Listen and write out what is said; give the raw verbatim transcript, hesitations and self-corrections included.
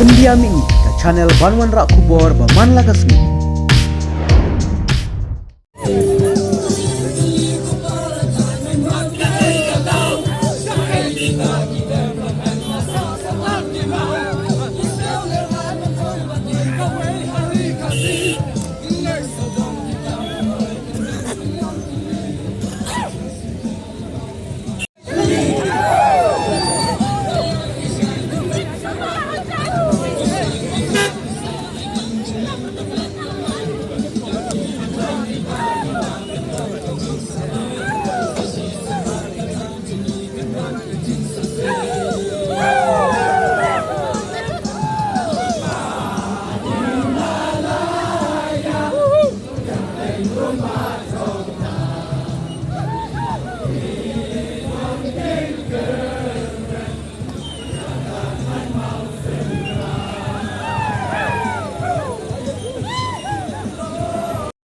India Mihngi, ka channel ban wanrah khubor ba man la ka sngi.